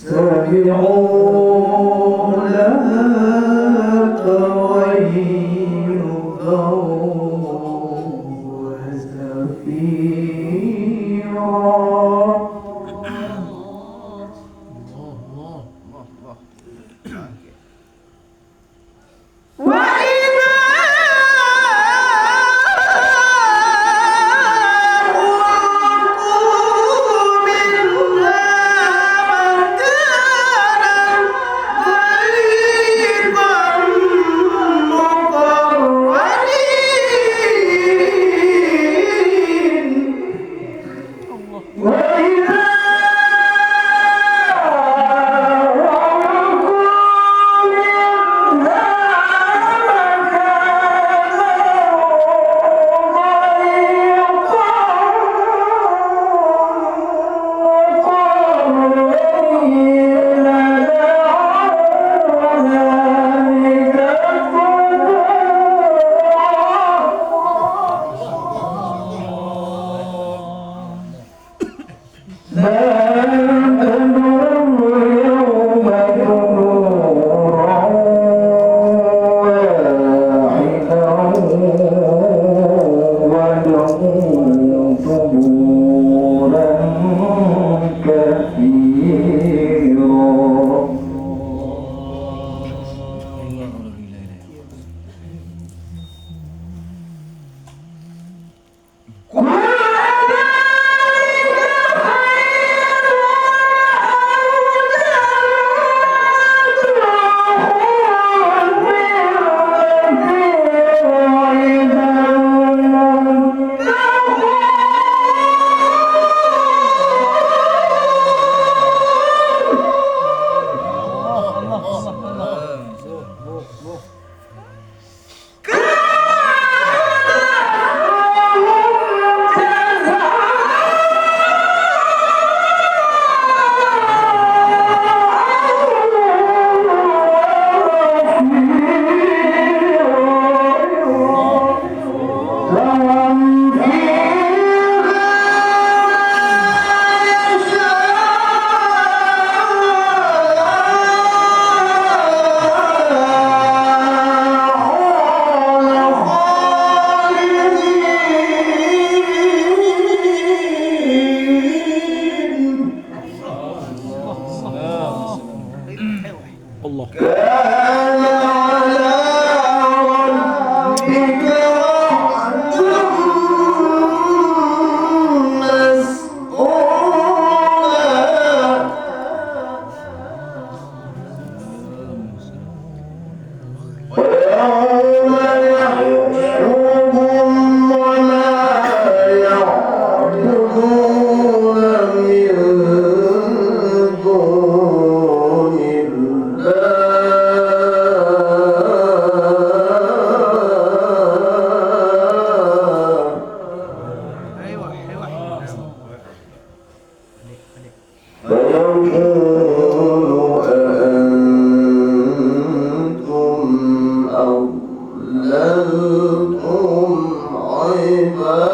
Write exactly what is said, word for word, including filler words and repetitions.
سمعوا لها تغيظا وزفيرا. وإذا ألقوا منها مكانا ضيقا مقرنين. وإذا ألقوا منها مكانا ضيقا مقرنين دعوا هنالك ثبورا. لا تدعوا اليوم ثبورا واحدا وادعوا ثبورا كثيرا. الله. كان على ربك وحده مسؤولا. ويوم يحشرهم وما يعبدون من دون الله. فيقول أأنتم أضللتم عبادي.